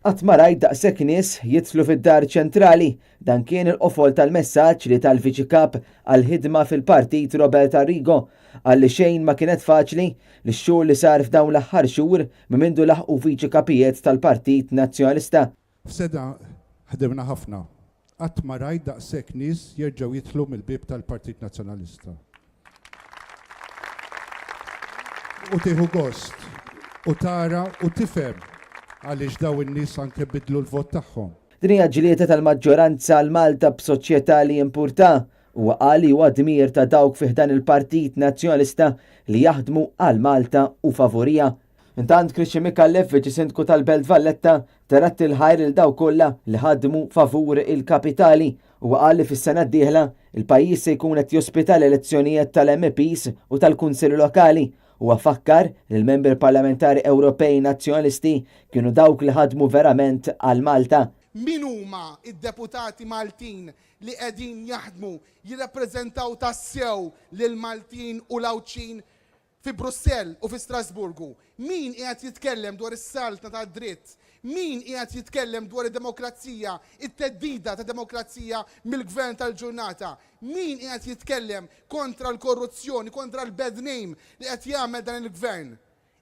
Qatt ma rajt daqshekk nies jidħlu fid-Dar Ċentrali. Dan kien il-qofol tal-messaġġ li ta l-Viċi Kap għall-ħidma fil-partit Robert Arrigo. Qal li xejn ma kienet faċli li x-xogħol li sar f'dawn l-aħħar xhur minn mindu laħqu Viċi Kapijiet tal-Partit Nazzjonalista. F'sena ħdimna ħafna. Qatt ma rajt daqshekk nies jerġgħu jidħlu mill-bieb tal-Partit Nazzjonalista. U tieħu gost u tara u tifhem għaliex dawn in-nies anke biddlu l-vot tagħhom. Din hija ġlieda tal-maġġoranza għal Malta b'soċjetà li jimpurtha. Huwa qal li huwa dmir ta' dawk fi ħdan il-Partit Nazzjonalista li jaħdmu għal Malta u favuriha. Intant Christian Micallef, Viċi Sindku tal-Belt Valletta, ta radd il-ħajr lil dawk kollha li ħadmu favur il-kapitali. Huwa qal li fis-sena d-dieħla, il-pajjiż se jkun qed jospita l-elezzjonijiet tal-MEPs u tal-Kunsilli Lokali. Huwa fakkar li l-Membri Parlamentari Ewropej Nazzjonalisti kienu dawk li ħadmu verament għal Malta. Min huma d-deputati Maltin li qegħdin jaħdmu, jirrappreżentaw tassew lill-Maltin u l-Għawdxin Fi Brussell u fi Strasburgu, min qiegħed jitkellem dwar is-saltna tad-dritt? Min qiegħed jitkellem dwar id-demokrazija, it-theddida ta' demokrazija mill-gvern tal-ġurnata? Min qiegħed jitkellem kontra l-korruzzjoni, kontra l-bad name li qed jagħmel dan il-gvern?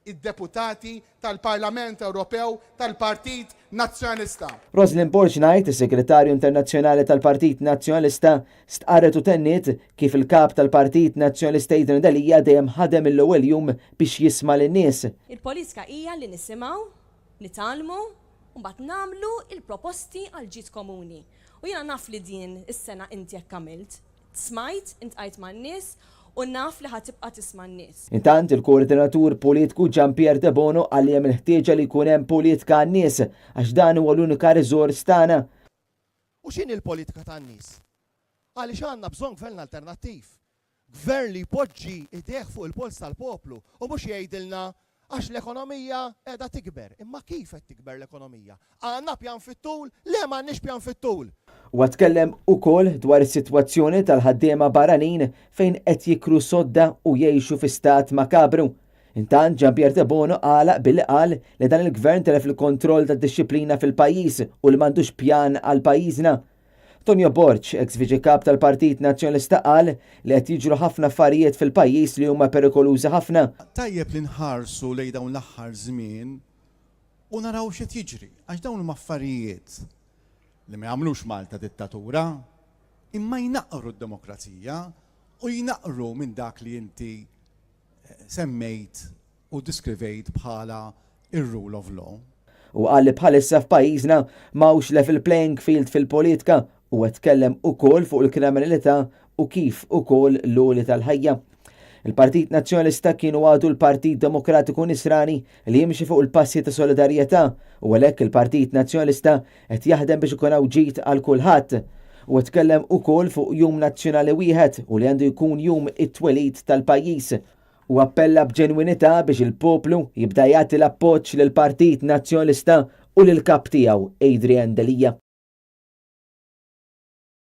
Id-deputati tal-Parlament Ewropew tal-Partit Nazzjonalista. Roslyn Borg Knight, is-Segretarju Internazzjonali tal-Partit Nazzjonalista, stqarret u tenniet kif il-Kap tal-Partit Nazzjonalista Adrian Delia dejjem ħadem mill-ewwel jum biex jisma' lin-nies. Il-politika hija li nisimgħu, nitgħallmu u mbagħad nagħmlu l-proposti għall-ġid komuni. U jiena naf li din is-sena inti hekk għamilt. Smajt, intqajt man-nies u naf li ħa tibqa' tisma' n-nies. Intant, il-Koordinatur Politku Jean Pierre Debono qal li hemm il-ħtieġa li jkun hemm politika għan-nies għax dan huwa l-unika riżors tagħna. U x'inhi l-politika tan-nies? Għaliex għandna bżonn gvern alternattiv. Gvern li jpoġġi idejh fuq il-polz tal-poplu u mhux jgħidilna għax l-ekonomija qiegħda tikber. Imma kif qed tikber l-ekonomija? Għandna pjan fit-tul? Le m'għandniex pjan fit-tul. Huwa tkellem ukoll dwar is-sitwazzjoni tal-ħaddiema barranin fejn qed jikru sodda u jgħixu fi stat makabru. Intant Jean Pierre Debono għalaq billi qal li dan il-Gvern telef il-kontroll tad-dixxiplina fil-pajjiż u li m'għandux pjan għal pajjiżna. Tonio Borg, eks Viċi Kap tal-Partit Nazzjonalista qal li qed jiġru ħafna affarijiet fil-pajjiż li huma perikolużi ħafna. Tajjeb li nħarsu lejn dawn l-aħħar żmien u naraw x'qed jiġri, għax dawn huma affarijiet li ma jagħmlux Malta dittatura, imma jnaqqru d-demokrazija u jnaqqru minn dak li inti semmejt u ddiskrivejt bħala r-rule of law. Huwa qal li bħalissa f'pajjiżna m'hawnx level playing field fil-politka. Huwa tkellem ukoll fuq il-kriminalità u kif ukoll l-għoli tal-ħajja. Il-Partit Nazzjonalista kien u għadu l-Partit Demokratiku Nisrani li jimxi fuq il-passi ta' solidarjetà u għalhekk il-Partit Nazzjonalista qed jaħdem biex ikun hawn ġid għal kulħadd. Huwa tkellem ukoll fuq jum nazzjonali wieħed u li għandu jkun jum it-twelid tal-pajjiż. Hu appella b'ġenwinità biex il-poplu jibda jagħti l-appoġġ lill-Partit Nazzjonalista u lill-Kap tiegħu Adrian Delia.